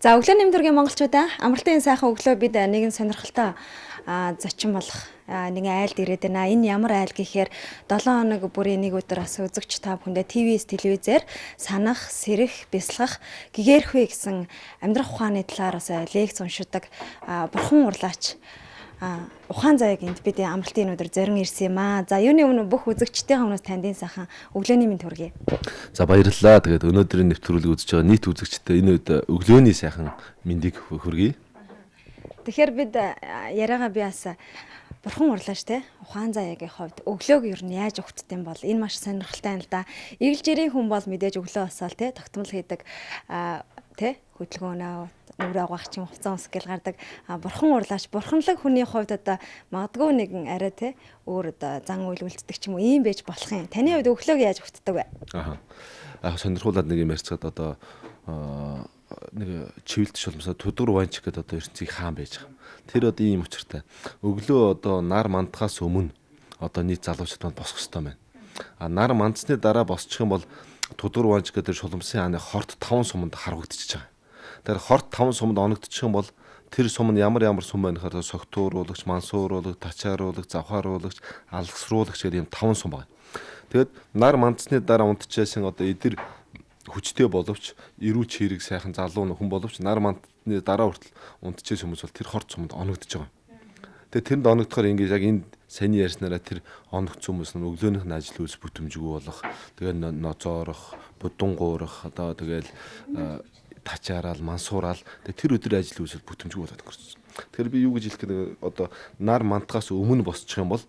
За, өглөөний мэнд монголчуудаа, амралтын энэ сайхан өглөө бид нэгэн сонирхолтой зочин болох нэгэн айлд ирээд байна. Энэ ямар айл гэхээр 7 хоног бүрийн нэг өдөр бас үзэгч та бүхэндээ ТВ-с телевизээр санах, сэрэх, бясалгах, гэгээрэх вэ гэсэн амьдрах ухааны талаар бас лекц уншидаг бурхан урлаач ухаан заяаг энд бид амралтын энэ өдөр зорин ирсэн юм аа. За, юуны өмнө бүх үзэгчдийн өмнөөс танд сайхан өглөөний мэнд хүргэе. За, баярлалаа. Тэгээд өнөөдрийн нэвтрүүлгийг үзэж байгаа нийт үзэгчдэд энэ үед өглөөний сайхан мэндийг хүргэе. Тэгэхээр бид яриагаа би бас бурхан урлаач те ухаан заяагийн хувьд өглөөг ер нь яаж өгтдөг юм бол энэ маш сонирхолтой юм л да. Эргэл жирийн хүн бол мэдээж өглөө босоод те тогтмол хийдэг те хөдөлгөөнөө нүрээ угаах ч юм, хувцас өмсөх гэл гардаг. Бурхан урлаач, бурханлаг хүний хувьд одоо магадгүй нэгэн арай те өөр одоо зан үйл үлддэг ч юм уу, ийм байж болох юм. Таны хувьд өглөөг яаж өгтдөг вэ? Аа. Сонирхуулаад нэг юм ярьцгаад, одоо нэг чивэлт шулмсаа Түдүр Ванч гэдэг одоо ертөнцийн хаан байж байгаа. Тэр одоо ийм учиртай. Өглөө одоо нар мандахаас өмнө одоо нийт залуучууд манд босох ёстой байна. А нар мандсны дараа босчих юм бол Түдүр Ванч гэдэг шулмсын хааны хорт 5 суманд харвагдчихж байгаа. Тэгэхээр хорт 5 суманд оногдчих юм бол тэр сум нь ямар ямар сум байна гэхээр согтууруулагч, мансууруулагч, тачааруулагч, завхааруулагч, алгасруулагч гэдэг ийм 5 сум байна. Тэгээд нар мандсны дараа унтчихсан одоо эдэр хүчтэй боловч эрүүл чирэг сайхан залуу хүн боловч нар мандны дараа хүртэл унтчихсан хүмүүс бол тэр хорт суманд оногдож байгаа. Тэгээд тэрэнд оногдохоор ингэж яг энэ саяны ярьснараа тэр оногдсон хүмүүс нь өглөөнийх нь ажил үйлс бүтэмжгүй болох, тэгээд ноцоорох, будун гуурах, одоо тэгэл тачаараал, мансуураал, тэгээд тэр өдөр ажил үйлс бүтэмжгүй болоод өнгөрсөн. Тэгэхээр би юу гэж хэлэх гээд, одоо нар мандахаас өмнө босчих юм бол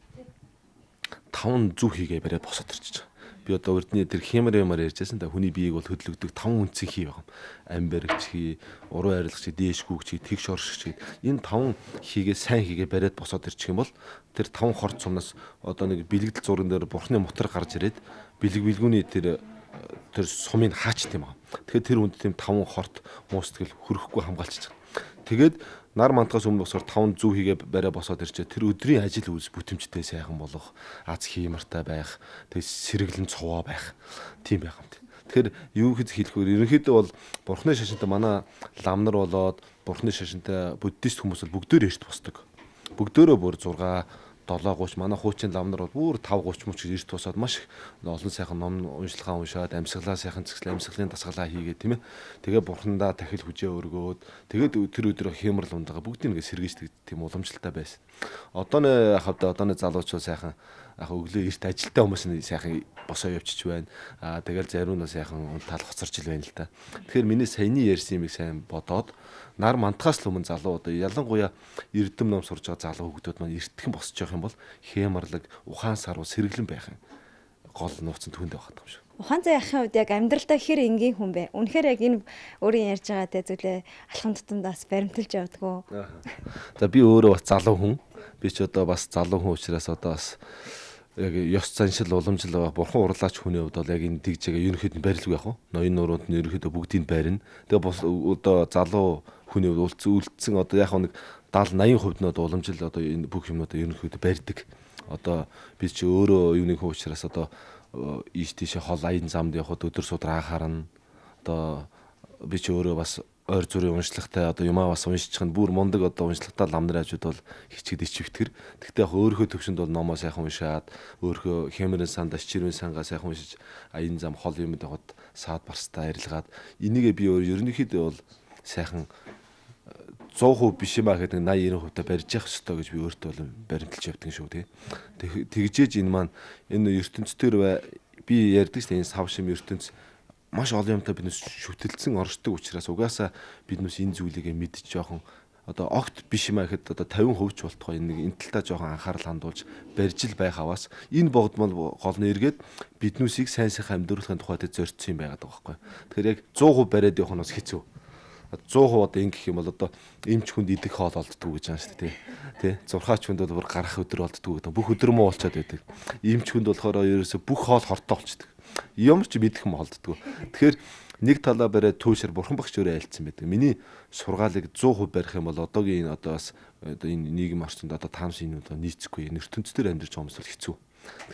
5 зүг хийгээ бариад босоод ирчихэж байгаа. Би одоо урдны тэр хямар ямар ярьжсэн та хүний биеийг бол хөдлөгдөг 5 үндсэн хий байгаа юм. Ам баригч хий, уруу арилгч хий, дээш гүгч хий, тэгш оршигч хий. Энэ 5 хийгээ сайн хийгээ бариад босоод ирчих юм бол тэр 5 хорт сумнаас одоо нэг бэлэгдэл зурган дээр бурхны мутар гарч ирээд бэлэг бэлгүүний тэр сумыг хаачт юм аа. Тэгэхээр тэр хүнд тийм 5 хорт муу сэтгэл хөрөхгүй хамгаалчих. Тэгээд нар мандахаас өмнө босоор 5 зүв хийгээ бариа босоод ирчээ тэр өдрийн ажил үйлс бүтэмжтэй сайхан болох, аз хиймартай байх, тэгээд сэргэлэн цуваа байх тийм байх юм. Тэгэхээр юу гэж хэлэх вэ? Ерөнхийдөө бол бурхны шашинтай манай лам нар болоод бурхны шашинтай буддист хүмүүс бол бүгдөө эрт босдог. Бүгдөөрөө бүр 6 7:30, манай хуучин лам нар бол бүр 5:30 мөч эрт босоод маш их олон сайхан ном уншилгаа уншаад, амьсгалаа сайхан цэгцлээ, амьсгалын дасгалаа хийгээд тийм ээ. Тэгээ бурхандаа тахил хүжээ өргөөд тэгээд тэр өдрөө хямрал ундагаа бүгдийг нэг сэргийждэг тийм уламжлалтай байсан. Одооны хавда одооны залуучууд сайхан яг өглөө эрт ажилтаа хүмүүс нь сайхан босоо явчих байна. Аа тэгэл зарим нь сайхан унтаал хоцорч ил байна л да. Тэгэхээр миний саяны ярьсан юмыг сайн бодоод нар мандахаас л өмнө залуу одоо ялангуяа эрдэм ном сурж байгаа залуу хүүхдүүд маань эртхэн босч явах юм бол хямарлаг, ухаан саруу, сэргэлэн байх юм. Гол нууц нь түүндээ байх юм шиг. Ухаан зай ахын хувьд яг амьдралдаа хэр энгийн хүн бэ? Үнэхээр яг энэ өөрийн ярьж байгаа тэ зүйлээ алхам тутамдаас баримталж явдгүү. За, би өөрөө бас залуу хүн. Би ч одоо бас залуу хүн учраас одоо бас яг ёс заншил, уламжлал, бурхан урлаач хүний хувьд бол яг энэ тэгж байгаа ерөнхийд нь барилгүй яг уу. Ноён нуруунд нь ерөнхийдөө бүгдийг барина. Тэгээ бус одоо залуу хүний хувьд үлдсэн одоо яг нэг 70 80% нь одоо уламжлал одоо энэ бүх юмнуудаа ерөнхийдөө барьдаг. Одоо би чи өөрөө юуны хүн учраас одоо ийш тийшээ хол аян замд явхад өдөр судар анхаарна. Одоо би чи өөрөө бас ойр зүрийн уншлагатай одоо юмаа бас уншчих нь бүр мундаг одоо уншлагатай лам нар хажууд бол хичгээд ичвэтгэр. Тэгтээ яг өөрийнхөө төвшөнд бол номоо сайхан уншаад, өөрийнхөө хямрын сандаа, чирвэн сангаа сайхан уншиж, аян зам хол юм явахад саад барстаа арилгаад энийгээ би өөр ерөнхийдөө бол сайхан 100% биш юм а гэдэг 80 90% та барьж явах ёстой гэж би өөртөө бол баримталж явдаг шүү тий. Тэгжээж энэ маань энэ ертөнцийн би ярьдаг шүү дээ, энэ сав шим ертөнц маш олон юмтай биднес шүтэлцэн оршдог учраас угаасаа биднес энэ зүйлийг мэдж жоохон одоо огт биш юм а гэхэд одоо 50% ч болтгоо энэ нэг энэ талтаа жоохон анхаарал хандуулж барьж л байх аваас энэ богдмол гол нь эргээд биднүсийг сайн сайхан амьдруулахын тухай зорьцсон юм байгаад байгаа байхгүй. Тэгэхээр яг 100% бариад явах нь бас хэцүү. 100% одоо ингэх юм бол одоо эмч хүнд идэх хоол олддгоо гэж байгаа шүү дээ. Тэ. Зурхаач хүнд бол бүр гарах өдөр олддгоо гэдэг. Бүх өдөр муу болчиход байдаг. Эмч хүнд болохоор ерөөсө бүх хоол хортой болчихдог. Ямар ч мэдэх юм олддгоо. Тэгэхээр нэг талаа бариад түүшэр бурхан багш өөрөө айлцсан байдаг. Миний сургаалыг 100% барих юм бол одоогийн энэ одоо бас одоо энэ нийгэм орчинд одоо таамсын энэ одоо нийцэхгүй энэ ертөнцийн амьдарч байгаа хүмүүс бол хэцүү.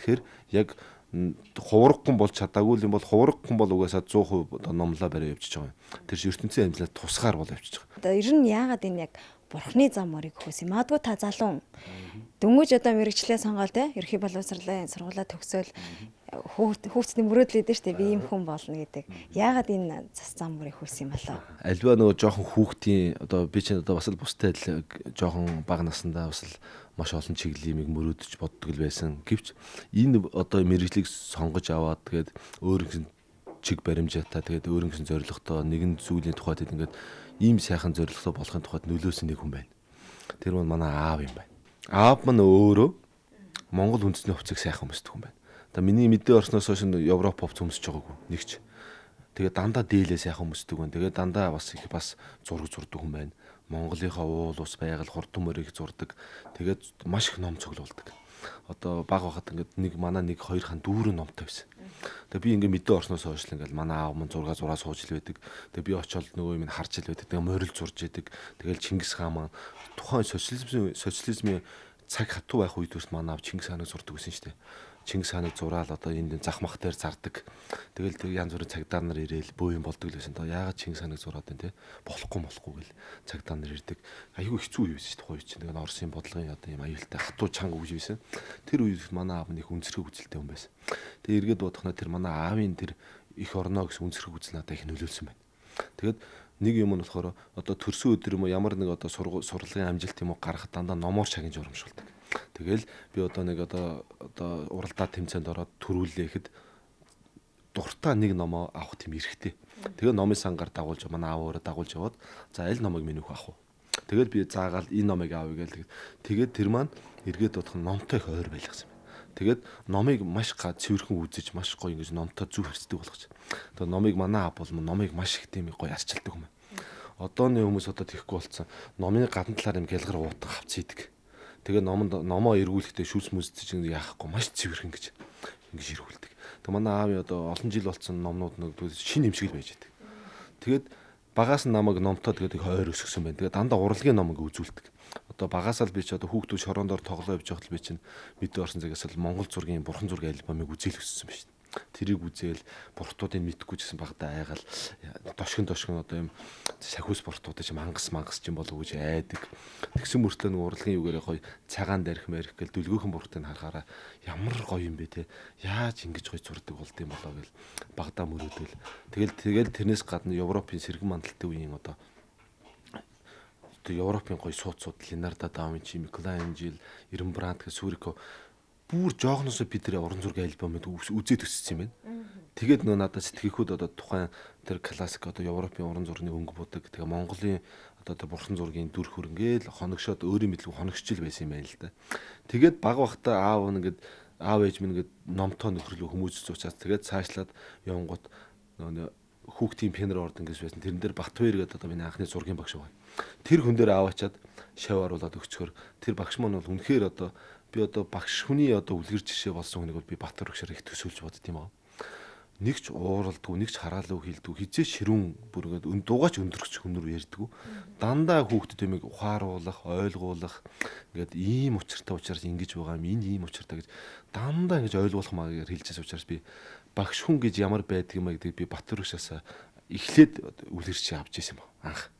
Тэгэхээр яг Хувраг хүн болж чадаагүй юм бол хувраг хүн бол угаасаа 100% одоо номлоо бариа явчихж байгаа юм. Тэр чинь ертөнцийн амьдлаа тусгаар бол явчихж байгаа. Одоо ер нь яагаад энэ яг бурхны зам мөрийг хөөс юм? Магадгүй та залуу дөнгөж одоо мэрэгчлээ сонгоол те ерхий боловсролын сургуулаа төгсөөл хүүхдний мөрөөдөл идэв штэ би ийм хүн болно гэдэг. Яагаад энэ цас зам мөрийг хөөс юм болоо? Альва нөгөө жоохон хүүхдийн одоо би чинь одоо бас л бустай адил жоохон бага насндаа бас л маш олон чиглэлийн юмыг мөрөөдөж боддог л байсан. Гэвч энэ одоо мэрэгжлийг сонгож аваад тэгээд өөрийнх нь чиг баримжаатай тэгээд өөрийнх нь зорилготой нэгэн зүйлийн тухайд ингээд ийм сайхан зорилготой болохын тухайд нөлөөсөн нэг хүн байна. Тэр нь манай аав юм байна. Аав маань өөрөө Монгол үндэсний хувцсыг сайхан өмсдөг хүн байна. Одоо миний мэдээ орсноос хойш Европ хувцс өмсөж байгаагүй нэгч. Тэгээд дандаа дээлээ сайхан өмсдөг хүн. Тэгээд дандаа бас их бас зураг зурдаг хүн байна. Монголынхаа уул ус байгаль хурдан морийг зурдаг. Тэгээд маш их ном цуглуулдаг. Одоо баг байхад ингээд нэг манай нэг хоёр хан дүүрэн номтой байсан. Тэгээ би ингээд мэдээ орсноос хойш л ингээд манай аав мань зураг зураа сууж л байдаг. Тэгээ би очиод нөгөө юм харж л байдаг. Тэгээ морил зурж идэг. Тэгэл Чингис хаан маань тухайн социализмын цаг хатуу байх үед бас манай аав Чингис хааныг зурдаг байсан шүү дээ. Чингис хааныг зураал одоо энд зах мах дээр зардаг. Тэгэл тэр янз бүрийн цагдаа нар ирээл бөө юм болдог л байсан. Одоо яагаад Чингис хааныг зураад байна те? Болохгүй гэл цагдаа нар ирдэг. Айгүй хэцүү үе байсан шүү дээ тухайн үе чинь. Тэгээд Оросын бодлогын одоо юм аюултай хатуу чанга үе байсан. Тэр үед манай аав нэг үнсрэг үзэлтэй хүн байсан. Тэгээ эргээд бодохноо тэр манай аавын тэр их орноо гэсэн үнсрэг үзэл надад их нөлөөлсөн байна. Тэгээд нэг юм нь болохоор одоо төрсөн өдөр юм уу ямар нэг одоо сурлагын амжилт юм уу гаргах дандаа номоор шагнаж урамшуулдаг. Тэгэл би одоо нэг одоо уралдаа тэмцээнд ороод төрүүлээхэд дуртай нэг номоо авах тийм эрхтэй. Тэгээ номын сангаар дагуулж манай аав өөрөө дагуулж яваад за аль номыг минь өөх авах вэ? Тэгэл би заагаал энэ номыг авъя гээл тэгээд тэр маань эргээд бодох нь номтой их ойр байлгасан юм. Тэгээд номыг маш цэвэрхэн үзэж маш гоё ингэж номтой зүв харьцдаг болгож. Тэгээ номыг манай аав бол номыг маш их тийм гоё арчилдаг юм. Одооны хүмүүс одоо тэхгүй болсон. Номын гадна талаар юм гялгар уутан хавц идэг. Тэгээ номоо эргүүлэхдээ шүлс мүсд чинь яахгүй маш цэвэрхэн гэж ингэж эргүүлдэг. Тэгээ манай аавын одоо олон жил болсон номнууд нэг шинэ юм шиг л байж байдаг. Тэгээд багаас нь намайг номтой тэгээд их ойр өсгсөн байна. Тэгээд дандаа урлагийн ном ингэ үзүүлдэг. Одоо багасаа л би чи одоо хүүхдүүд шорон дор тоглоо явж байхад л би чинь мэдээ орсон цагаас л Монгол зургийн бурхан зургийн альбомыг үзэл өссөн байна. Тэрийг үзээл бурхтуудыг мэдхгүй ч гэсэн багадаа айгаал дошгон одоо юм сахиус бурхтуудыг чи мангас ч юм болов уу гэж айдаг. Тэгсэн мөртлөө нэг урлагийн югаараа гоё цагаан дарих мэрих гэл дүлгөөхөн бурхтыг харахаараа ямар гоё юм бэ те. Яаж ингэж гоё зурдаг болд юм болоо гэл багадаа мөрөөдөл. Тэгэл тэрнээс гадна Европын сэргэн мандалтын үеийн одоо Европын гоё сууцууд Леонардо да Винчи, Микеланжело, Рембрандт гэх Сүрико бүр жоохносоо би тэр уран зургийн альбомыг үзээд өссөн юм байна. Тэгээд нөө надад сэтгэхүйд одоо тухайн тэр классик одоо Европын уран зургийн өнгө будаг, тэгээ Монголын одоо тэр бурхан зургийн дүр хөр ингээл хоногшоод өөрийн мэдлэг хоногчил байсан юм байна л да. Тэгээд баг бахта аав ингээд аав ээж минь ингээд номтоо нөхөрлөө хүмүүжж уучаас тэгээд цаашлаад явангууд нөө хүүхдийн пенер ордон гэж байсан. Тэрэн дээр Батбаяр гэдэг одоо миний анхны зургийн багш байгаа. Тэр хүн дээр аваачаад шав оруулаад өгчхөр тэр багш маань бол үнэхээр одоо би одоо багш хүний одоо үлгэр жишээ болсон хүнийг бол би Батбаяр багшаар их төсөөлж бодд юм аа. Нэг ч ууралдгүй, нэг ч хараалуу хийлдэггүй, хизээ ширүүн бүр ингээд дугаач өндөрч хүнээр ярьдгүү. Дандаа хүүхдэд юмыг ухааруулах, ойлгуулах ингээд ийм учиртай учраас ингэж байгаа юм, энэ ийм учиртай гэж дандаа ингэж ойлгуулах маягаар хэлжээс учраас би багш хүн гэж ямар байдаг юм аа гэдгийг би Батбаяр багшаас эхлээд үлгэр жишээ авч ирсэн юм аа анх.